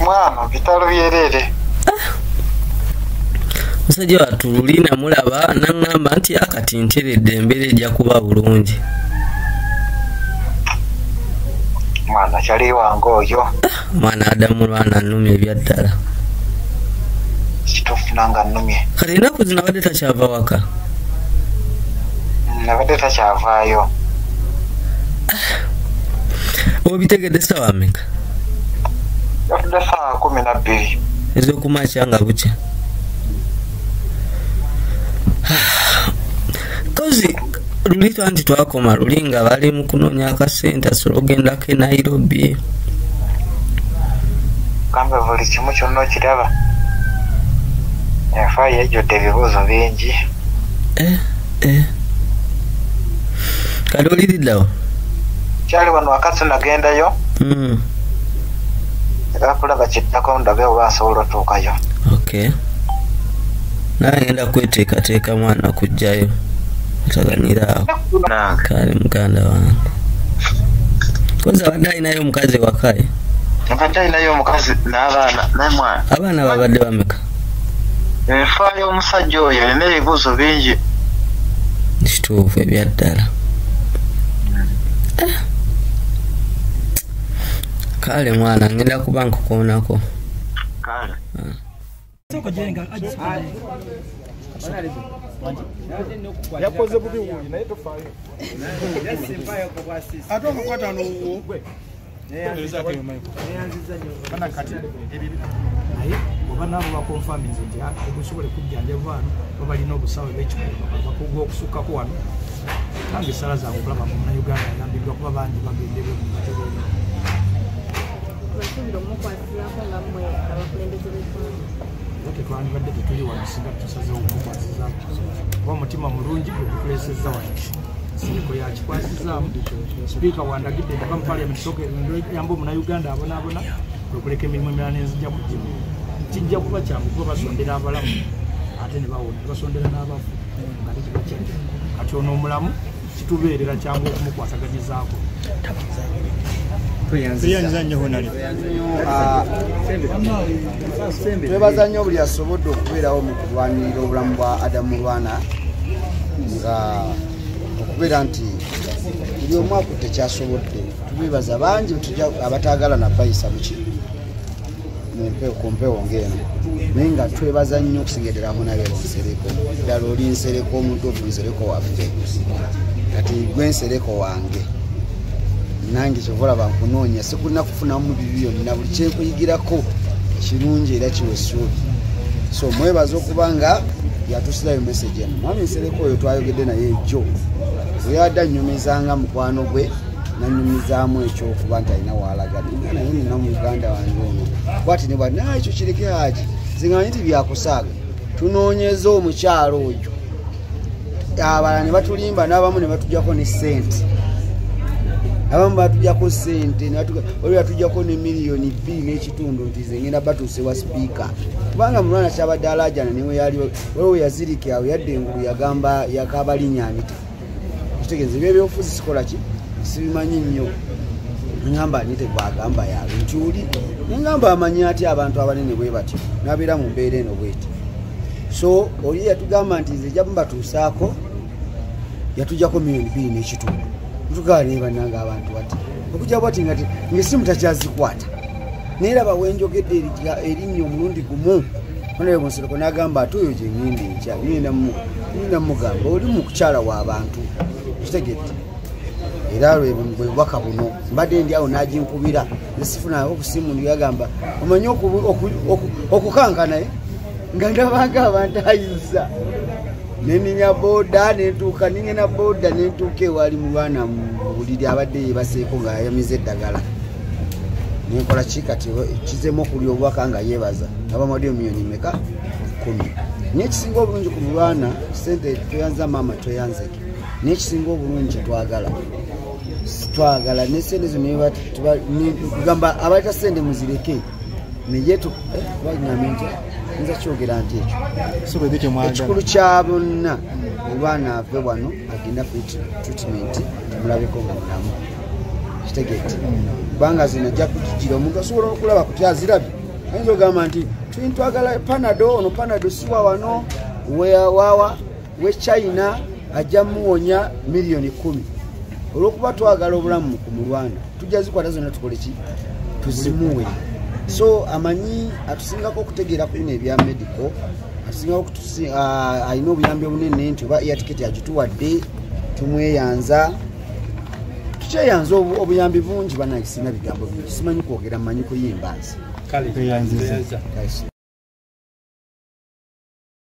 Mwana bitalo byerere. Musajja wattu luli namulaba n'aŋŋamba nti akati nteredde embeera ejja kuba bulungi. Mwana kyali wange oyo. Mwana Adamu Mulwana annumye ebyaddala. Kituufu nange annumye. Kati ennaku zino abadde takyava waka? Abadde takyavaayo. Obitegedde ssaawa mmeka? Yafudde ssaawa 12. Ez'okumakya nga bukya. Kozi luli nti twakoma luli nga bali mu kunoonya akasente asobole ogendako e Nairobi. Gambe buli kimu kyonna okiraba. Enfa yejjudde ebibuuzo bingi. Kati oliriddawo? Kyali wano wakati nagendayo. Era kulaba kiddako ndabe oba nsobola otuukayo. Okay. Naye ngenda kweteekateeka mwana kujjayo. Otaganira awo. Kale muganda wange. Kozi abadde alinayo omukazi ewaka? Abadde alinayo omukazi n'abaana naye mwana. Abaana babadde bameka? Enfa y'omusajja oyo erina ebibuuzo bingi. Kituufu ebyaddala. Kale mwana ngenda kuba nkukoonako. Kale. Yakoze bubi wuuli naye tofaayo. Ate omukwata n'owuwo. Naye oba nabo bakonfaminze nti tegusobole kujjanjaba wano babalina obusawo bw'ekikugu bakugu okusukkako wano. Nange essala zange okulaba nga Munnayuganda ayambiddwa kuba bangi bagende batereera. Basuubira omukwasizzaako nga mmwe abakulembeze b'eggwanga. Era tetwandibadde tetuli wano singa tusazeewo okumukwasizaako kuba omutima mulungi gwe gutuleesezza wano. Nsereko yakikwasizaamu. Sipiika wandagidde ndava mu Parliament sooka yamba Omunnayuganda abonaabona kwe kuleka emirimu emirala n'enzija ku ggimu. Kijja kuba kyangu kuba basondera abalamu ate ne bawona, ne basondera n'abafu nga tekiba kyajja. Kati ono omulamu kitubeerera kyangu okumukwataganyizaako. Twebaza nnyo buli asobodde okubeerawo mu kulwanirira obulamu bwa Adamu Mulwana nga okubeera nti buli omu akutte kyasobodde. Tubeebaza bangi abataagala nabayisa muki ku mpewo ng'eno, naye nga twebaza nnyo okusinga ddala Honorable Nsereko. Ddala oli Nsereko omutuufu, Nsereko waffe. Kati gwe Nsereko wange nange kyova olaba nkunoonya, sikulina kufunamu bibi byonna, buli kyenkuyigirako kirungi era kiwa essuubi. So mwebaza okuba nga yatusirayo message eno. Mwami Nsereko oyo twayogedde naye ejjo, bwe yadde annyumizanga mukwano gwe nanyumizaamu ekyokuba nti alina waalaga, naye nina muganda wange ono bwati ne bwati naye ekyo kireke Haji, nze nga nti byakusaaga. Tunoonyeza omukyalo oyo, abalala ne batulimba n'abamu ne batuggyako ne ssente. Abamu batuggyako ssente, waliwo yatuggyako ne 2.5 miliyoni nti nze ngenda batuuse wa sipiika. Kubanga Mulwana kyabadde alaajana ne yali waliwo yazirika awo yadda engulu yagamba yakabalinnya Anita. Kitegeeza ebyobufuzi sikola ki? Sibimanyi nnyo. Ngamba Anita bw'agamba yabe nti oli, ngamba amanyi atya abantu abanene bwe batyo n'abeera mu mbeera eno bw'eti. So oli yatugamba nti nze nja mubatuusaako, yatuggyako 2.5 miliyoni. Tugaana ne bannange abantu bati okujja bwati nga ng'essimu takyazikwata. Naye laba we njogedde erinnya omulundi gumu, Honorable Nsereko n'agamba ate oyo gye ŋŋenda enkya, ŋŋenda mugamba oli mukyala w'abantu, kitegedde. Era bwe bubaka buno mbadde ndi awo n'aginkubira ne sifunako ku ssimu, yagamba omanyi okukankana nga ndabanga abantu ayiza. Neninya boda nentuuka, ningena boda nentuuka ewali Mulwana mu buliri abadde yeebaseeko nga yayamiza eddagala. Nenkola ki kati kizeemu okulya obubaka nga yeebaza nga bamuwaddeyo 10 miliyoni? 10. Naye ekisinga obulungi ku Mulwana, ssente tweyanza maama tweyanzeke, naye ekisinga obulungi twagala twagala ne ssente zino kugamba abaleeta ssente muzireke, naye baŋŋambye nti nza kyogera nti ekyo ekikulu kya bonna Mulwana ave wano agenda treatment tumulabeko nga mulamu. Kitegedde kubanga zino ajja kukigira omuntu asobola okulaba kuti azirabye Ayinza okugamba nti twagala Panado, ono Panado siwa wano wawa we China, ajja muwonya 10,000,000. Olwokuba twagala obulamu ku Mulwana, tujja zikwata zonna tukole ki, tuzimuwe. So amanyi atusingako okutegeera ku bino ebya medical, atusingako alina obuyambi obunene nti oba air ticket agituwadde, tumweyanza, tukyeyanza obuyambi bungi. Bannange, sirina bigambo bingi, simanyi kwogera, mmanyi kuyimba nze. Kale.